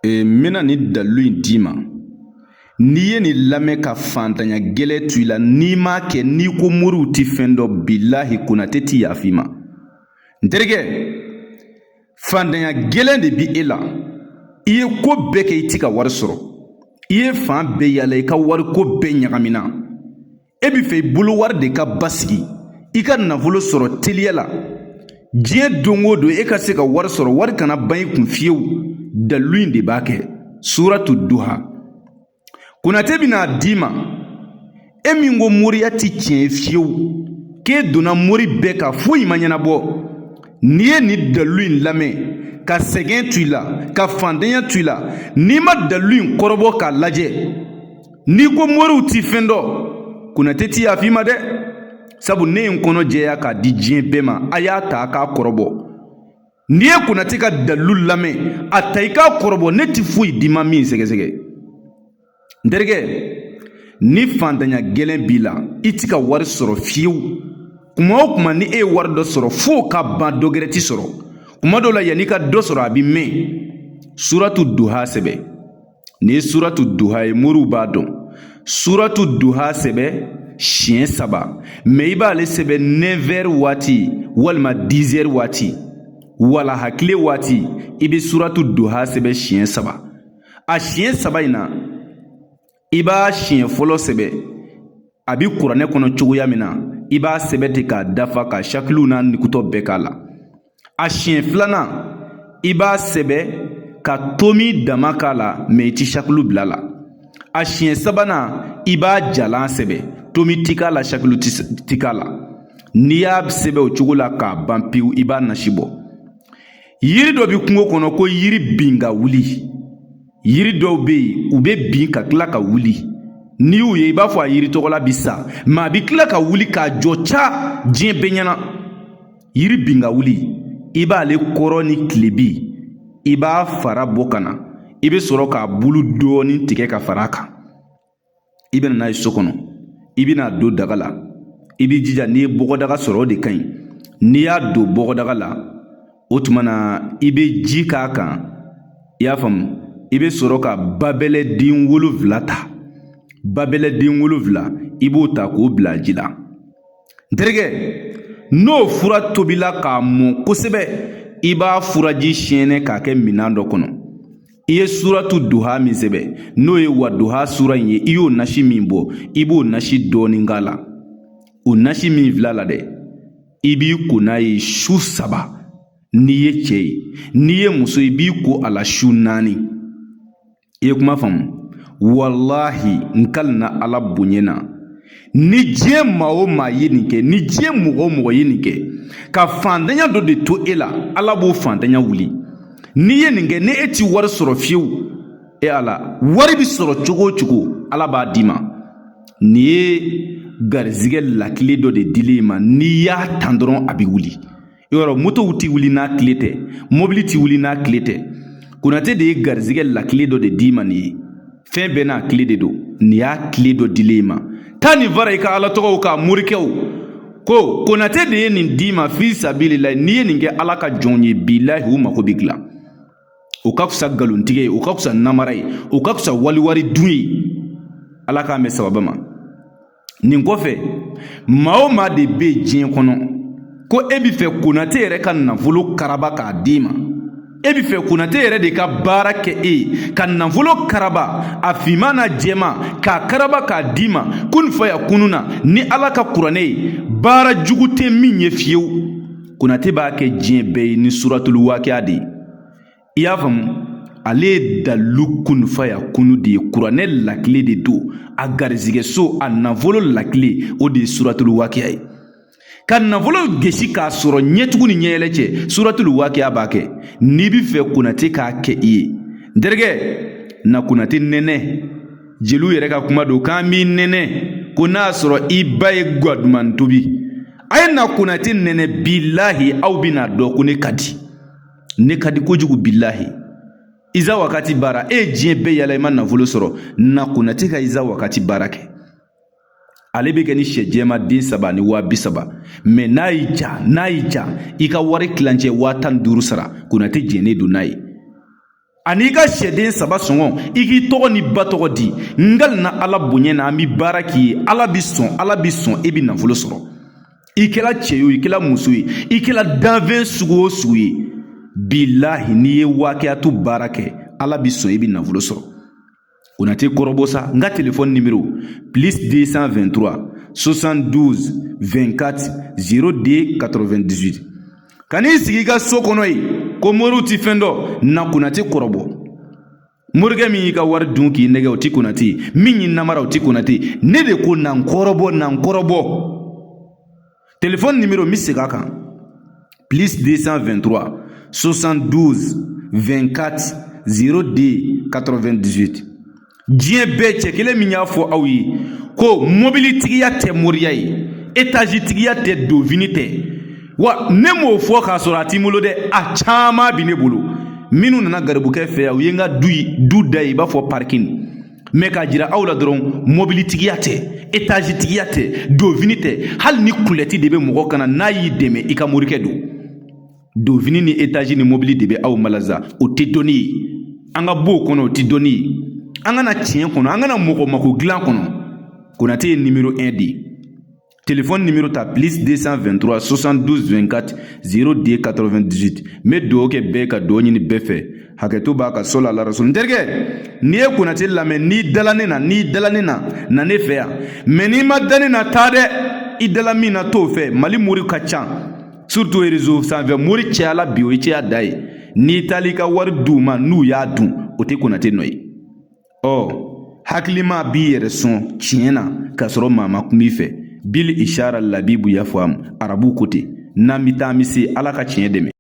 N bɛna nin dalilu in d'i ma. N'i ye nin lamɛn ka fantanya gɛlɛn to i la, n'i m'a kɛ, n'i ko moriw ti fɛn dɔn, bilahi Konate ti yaf'i ma. N terikɛ, fantanya gɛlɛn de bi e la. I ye ko bɛɛ kɛ, i ti ka wari sɔrɔ. I ye fan bɛɛ yala, i ka wariko bɛɛ ɲagamina. E bɛ fɛ i bolo wari de ka basigi, i ka nafolo sɔrɔ teliya la. Diɲɛ don o don e ka se ka wari sɔrɔ, wari kana ban i kun fiyewu. Dalilu in de b'a kɛ. Suratu Duha, Konate bɛna d'i ma. E min ko moriya ti tiɲɛ ye fiyewu, k'e donna mori bɛɛ kan, foyi ma ɲɛnabɔ, n'i ye nin dalilu in lamɛn ka sɛgɛn to i la, ka fantanya to i la, n'i ma dalilu in kɔrɔbɔ k'a lajɛ, n'i ko moriw ti fɛn dɔn, Konate ti yaf'i ma dɛ. Sabu ne ye n kɔnɔ jɛya k'a di diɲɛ bɛɛ ma, a y'a ta k'a kɔrɔbɔ. N'i ye Konate ka dalilu lamɛn, a ta i k'a kɔrɔbɔ, ne ti foyi d'i ma min sɛgɛsɛgɛ. N terikɛ, ni fantanya gɛlɛn b'i la, i ti ka wari sɔrɔ fiyewu. Kuma o kuma ni e ye wari dɔ sɔrɔ, f'o ka ban, dɔ gɛrɛ ti sɔrɔ. Kuma dɔw la, yanni i ka dɔ sɔrɔ, a bi mɛn. Suratu Duha sɛbɛ. N'i ye Suratu Duha ye, moriw b'a dɔn. Suratu Duha sɛbɛ siɲɛ saba, mɛ i b'ale sɛbɛ 9 waati walima 10 waati, wala hakile waati, i bɛ Suratu Duha sɛbɛ siɲɛ saba. A siɲɛ saba in na, i b'a siɲɛ fɔlɔ sɛbɛ a bi kuranɛ kɔnɔ cogoya min na, i b'a sɛbɛ ten k'a dafa, ka sakiliw n'a nikutɔ bɛɛ k'a la. A siɲɛ filanan, i b'a sɛbɛ ka tomi dama k'a la, mɛ i ti sakiliw bila la. A siɲɛ sabanan, i b'a jalan sɛbɛ, tomi ti k'a la, sakiliw ti k'a la. N'i y'a sɛbɛ o cogo la k'a ban pewu, i b'a nasi bɔ. Yiri dɔ bɛ kungo kɔnɔ ko yiri bin ka wuli. Yiri dɔw bɛ yen, u bɛ bin ka tila ka wuli. N'i y'u ye, i b'a fɔ a yiri tɔgɔla bi sa, mɛ a bɛ tila ka wuli k'a jɔ ca diɲɛ bɛɛ ɲɛna. Yiri bin ka wuli, i b'ale kɔrɔ ni tilebi, i b'a fara bɔ ka na, i bɛ sɔrɔ k'a bulu dɔɔnin tigɛ ka fara a kan. I bɛ na n'a ye so kɔnɔ, i bɛna don daga la. I b'i jija, n'i ye bɔgɔdaga sɔrɔ, o de ka ɲi. N'i y'a don bɔgɔdaga la, o tuma na i bɛ ji k'a kan, i y'a faamu. I bɛ sɔrɔ ka babɛlɛ den 7 ta. Babɛlɛ den 7, i b'o ta k'o bila ji la. N terikɛ, n'o fura tobila k'a mɔn kosɛbɛ, i b'a furaji siyɛnɛ k'a kɛ minɛn dɔ kɔnɔ. I ye Suratu Duha min sɛbɛ, n'o ye wa Duha sura in ye, i y'o nasi min bɔ, i b'o nasi dɔɔnin k'a la. O nasi min filɛ la dɛ, i b'i ko n'a ye su 3 n'i ye cɛ ye. N'i ye muso ye, i b'i ko a la su 4. I ye kuma faamu? Walahi, n kalina Ala bonya na, ni diɲɛ maa o maa ye nin kɛ, ni diɲɛ mɔgɔ o mɔgɔ ye nin kɛ, ka fantanya dɔ de to e la, Ala b'o fantanya wuli. N'i ye nin kɛ, ni e ti wari sɔrɔ fiyewu, e Ala, wari bi sɔrɔ cogo o cogo, Ala b'a d'i ma. Nin ye garizigɛ lakile dɔ de dilen ma. N'i y'a tan dɔrɔn, a bɛ wuli. Yɔrɔ motow ti wuli n'a tile tɛ, mobili ti wuli n'a tile tɛ. Konate de ye garizigɛ lakile dɔ de d'i ma. Nin ye fɛn bɛɛ n'a tile de don. Nin y'a tile dɔ dilen ma. Taa nin fara i ka Ala tɔgɔw kan. Morikɛw ko Konate de ye nin d'i ma fi sabililahi. N'i ye nin kɛ Ala ka jɔn ye, bilahi, u mako bɛ dilan. O ka fisa nkalontigɛ ye, o ka fisa namara ye, o ka fisa waliwari dun ye. Ala k'an bɛn sababa ma. Nin kɔfɛ, maa o maa de bɛ diɲɛ kɔnɔ ko e bɛ fɛ Konate yɛrɛ ka nafolo karaba k'a d'i ma, e bɛ fɛ Konate yɛrɛ de ka baara kɛ e ye ka nafolo karaba, a finman n'a jɛman, k'a karaba k'a d'i ma kun fa ya kunu na, ni Ala ka kuranɛ ye, baara jugu tɛ min ye fiyewu, Konate b'a kɛ diɲɛ bɛɛ ye ni Suratul Wakiya de ye. I y'a faamu? Ale ye dalilu kun fa ya kunu de ye. Kuranɛ lakile de don. A garizigɛ so, a nafolo lakile, o de ye Suratul Wakiya ye. Ka nafolo gesi k'a sɔrɔ ɲɛtugu ni ɲɛyɛlɛ cɛ, Suratul Wakiya b'a kɛ. N'i bɛ fɛ Konate k'a kɛ i ye, n terikɛ, na Konate nɛnɛ. Jeliw yɛrɛ ka kuma don k'an b'i nɛnɛ ko n'a sɔrɔ i ba ye gwaduman tobi. A ye na Konate nɛnɛ, bilahi, aw bɛna dɔn ko ne ka di. Ne ka di kojugu, bilahi. Iza wakati baara, e ye diɲɛ bɛɛ yala, i ma nafolo sɔrɔ. Na Konate ka iza wakati baara kɛ. Ale bɛ kɛ ni sɛ jɛma den 3 ni 30,000. Mɛ n'a y'i ja, n'a y'i ja, i ka wari tilancɛ 15,000 sara. Konate jɛnnen don n'a ye. Ani i ka sɛden 3 sɔngɔ, i k'i tɔgɔ ni ba tɔgɔ di. N kalina Ala bonya na, an bɛ baara k'i ye. Ala bi sɔn, Ala bi sɔn, e bi nafolo sɔrɔ. I kɛra cɛ ye o, i kɛra muso ye, i kɛra danfɛn sugu o sugu ye, bilahi, n'i ye wakiyatu baara kɛ, Ala bi sɔn, i bi nafolo sɔrɔ. Konate kɔrɔbɔ sa. N ka telefɔni nimero plus 223 72 24 02 98. Kan'i sigi i ka so kɔnɔ yen ko moriw ti fɛn dɔn. Na Konate kɔrɔbɔ. Morikɛ min y'i ka wari dun k'i nɛgɛ, o ti Konate ye. Min y'i namara, o ti Konate ye. Ne de ko na n kɔrɔbɔ, na n kɔrɔbɔ. Telefɔni nimero, n bɛ segin a kan: plus 223 72 24 02 98. Diɲɛ bɛɛ cɛ kelen min y'a fɔ aw ye ko mobilitigiya tɛ moriya ye, etazitigiya tɛ, donfini tɛ. Wa ne m'o fɔ k'a sɔrɔ a t'i bolo dɛ, a caman bi ne bolo. Minnu nana garibukɛ fɛ yan, u ye n ka du da ye i b'a fɔ parking. Mais k'a jira aw la dɔrɔn, mobilitigiya tɛ, etazitigiya tɛ, donfini tɛ. Hali ni kulɛti de bɛ mɔgɔ kana n'a y'i dɛmɛ, i ka morikɛ don. Donfini ni etazi ni mobili de bɛ aw malaza, o tɛ dɔnni ye. An ka bɔ o kɔnɔ, o tɛ dɔnni ye. An kana tiɲɛ kɔnɔ, an kana mɔgɔ mako dilan kɔnɔ. Konate ye numéro 1 de ye. Téléphone numéro ta: plus 223 72 24 02 98. N bɛ dugawu kɛ bɛɛ, ka dugawu ɲini bɛɛ fɛ. Hakɛto b'a ka so la rasul. N terikɛ, n'i ye Konate lamɛn, n'i dala ne na, n'i dala ne na, na ne fɛ yan. Mais n'i ma da ne na, taa dɛ. I dala min na, t'o fɛ. Mali mori ka ca, surtout réseau sanfɛ mori cayala bi, o ye cɛya da ye. N'i taara i ka wari d'u ma, n'u y'a dun, o tɛ Konate nɔ ye. Ɔ hakilima b'i yɛrɛ sɔn tiɲɛ na k'a sɔrɔ maa ma kun b'i fɛ. Bil ishara labibu yafamu, arabu ko ten. N'an bɛ taa, an bɛ se. Ala ka tiɲɛ dɛmɛ.